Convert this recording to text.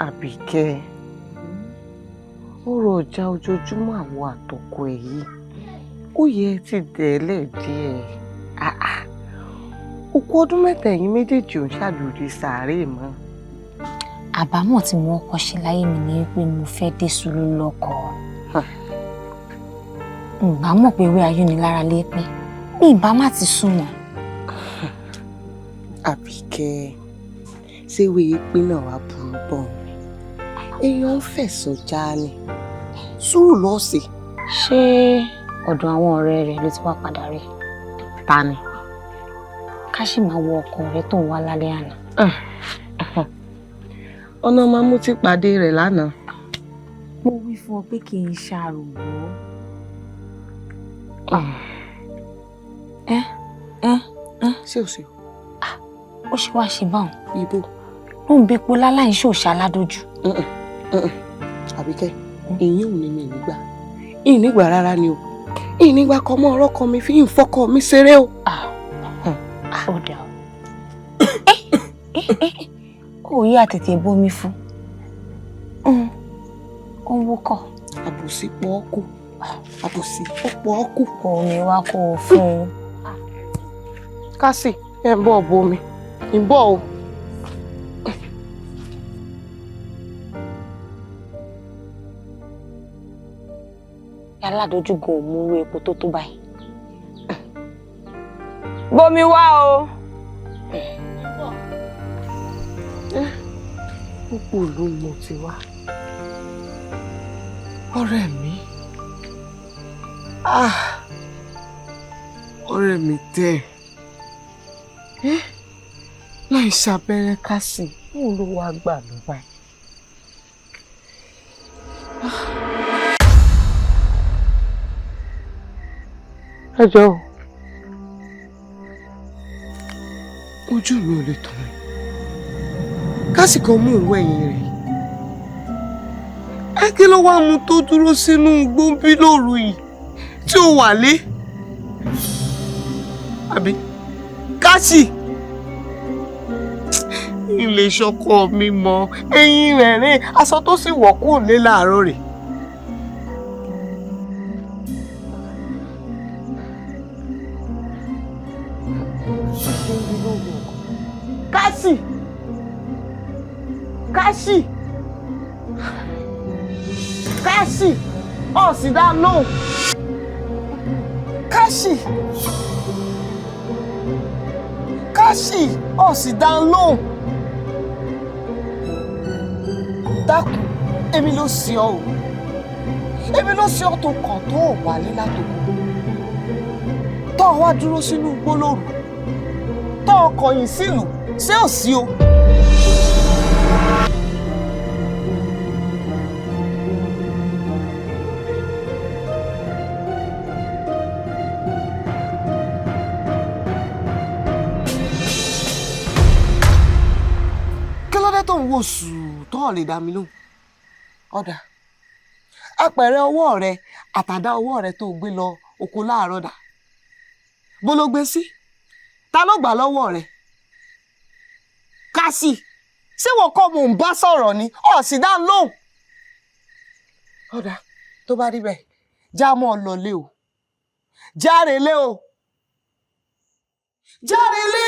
Àbíkẹ́, ọ̀rọ̀ ọjà ojoojúmọ́ àwọn àtọkọ ẹ̀ yìí ó yẹ ti dẹ̀ẹ́lẹ̀ díẹ̀. Òkú ọdún 3 ẹ̀yin méjèèjì ò ń ṣàdùrí sàárè mọ́. Àbámọ̀ tí mo kọ́ ṣe láyé mi ni pé mo fẹ́ dé Sùlù lọ́kọ. Ǹbá mọ̀ pé ewé ayúnilára lé pín, mi ìbá má ti súnmọ́. Àbíkẹ́, ṣé ewé pín náà wá burú bọ̀ ni? Èèyàn ń fẹ̀sọ̀ já ni. Sùúrù lọ́ọ̀sẹ̀. Ṣé ọ̀dọ̀ àwọn ọ̀rẹ́ rẹ̀ ló ti wá padà rí? Ta ni? Ká sì máa wo ọkọ rẹ̀ tó ń wá lálẹ́ àná. Ọ̀nà máa mú ti pàdé rẹ̀ lánàá. Mo wí fún ọ pé kì í ṣàròwó. Ẹ ẹ ẹ. Ṣé o ṣe o? Ó ṣe wá ṣe báwọn. Ibo. Ló ń bepo láláì ṣòṣà ládójú. Àbíkẹ́, ìyẹn ò ní mi nígbà. Ìnígbà rárá ni o. Ìnígbà kan mọ́ ọ̀rọ̀ kan mi fi ń fọkọ mi ṣeré o. Ó dà o. Ó yí àtètè bomi fún. Ó ń wúkọ̀. Àbòsí pọ̀ ọ́ kù. Àbòsí ó pọ̀ ọ́ kù. Omi wá kó o fún un. Kásì, ẹ ń bọ̀ bomi. Ń bọ̀ o. Aládojúgun ò mú irú epo tó tó báyìí. Bomi wá o. Púpọ̀ ló mọ ti wá. Ọ̀rẹ́ mi. Ọ̀rẹ́ mi tẹ̀. Láì ṣàbẹ̀rẹ̀ kásì, òun ló wá gbà lọ báyìí. Ẹ jọ̀ọ́, ojú mi ò lè tàn mí. Kásìkò mú ìwé ẹ̀yìn rẹ̀. Ẹ kí ló wá mú tó dúró sínú igbó ń bí lóru yìí tí ó wà lé? Àbí Kásì, ilé ìṣọkọ mi mọ eyín rẹ̀ rẹ̀, aṣọ tó sì wọ̀ kúrò lé láàárọ̀ rẹ̀. Kásì! Kásì! Kásì! Ọ̀ sì dá lóhùn. Kásì! Kásì! Ọ̀ sì dá lóhùn. Dákun, èmi ló ṣe ọ́ o. Èmi ló ṣe ọ́ tó kàn tó wálé látòkò. Tó wá dúró sínú igbó lóru. Tó kọ̀yìn sílùú, ṣé ò sí o? Kí ló dé tó ń wo sùúrù tó lè dá mi lóhùn? Ọ̀dà, apẹ̀rẹ̀ ọwọ́ rẹ àtàdá ọwọ́ rẹ tó gbé lọ oko láàárọ̀ dà. Bó ló gbé sí? Ta ló gbà lọ́wọ́ rẹ? Kásì, ṣé wọ́n kọ́ mò ń bá sọ̀rọ̀ ni? Ọ̀ sì dá lóhùn. Ọ̀dà, tó bá rí bẹ́ẹ̀, já mọ́ ọ lọlé o. Járe lé o. Járe lé!